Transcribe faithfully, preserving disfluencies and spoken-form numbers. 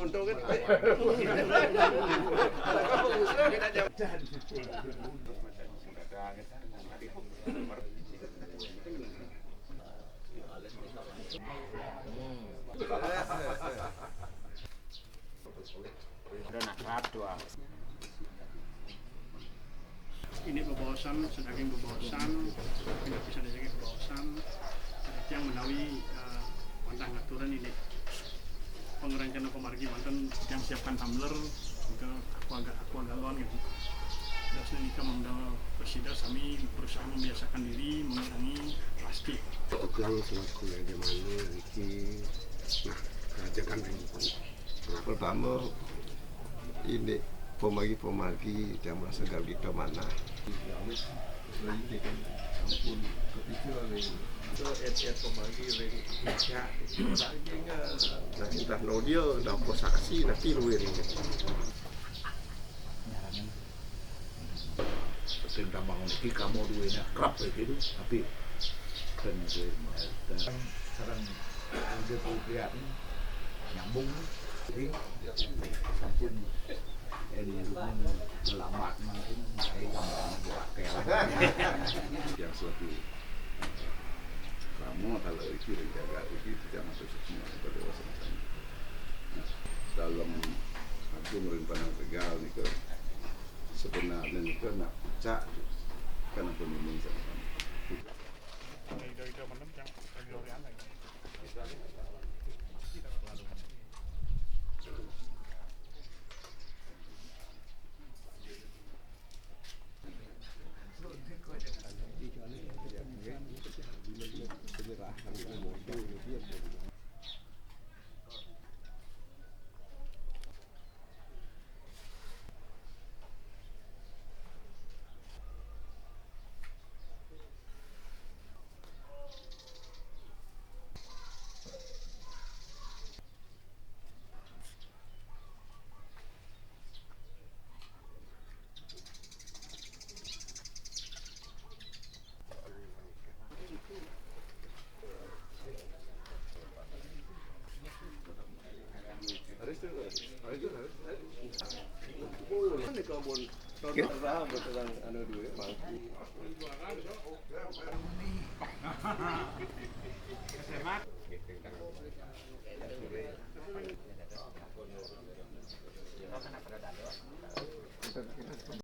Udah nak rap tuh, ah. Ini bebaosan, sedaging bebaosan, tidak bisa dijaga bebaosan. Yang menawi, eh, wantah ngaturan ini. Pengerencana pemargi wonten yang siapkan tumbler, juga aqua, aqua galon gitu. Terus ini kita memang presida sami berusaha membiasakan diri mengurangi plastik. Ogang selaku yang di mana iki, nah, kerjakan ini. Pertama, ini pemargi-pemargi yang merasa gagal di mana. Sampun kepikiran ini. Itu et-et pemargi ring Indonesia. Saking, eh, nah, entah no dia, entah apa saksi, nah, tiru ini. Sing tambang iki kamu duwene akrab iki lho, tapi ben kowe sareng udah prihatin nyambung iki sampun ini rumah selamat mungkin saya tambang pakai yang suatu kamu kalau iki jaga iki tidak masuk semua itu dewasa macam dalam aku merin panang tegal nih sebenarnya nika nak pecah karena pemimpin sama-sama.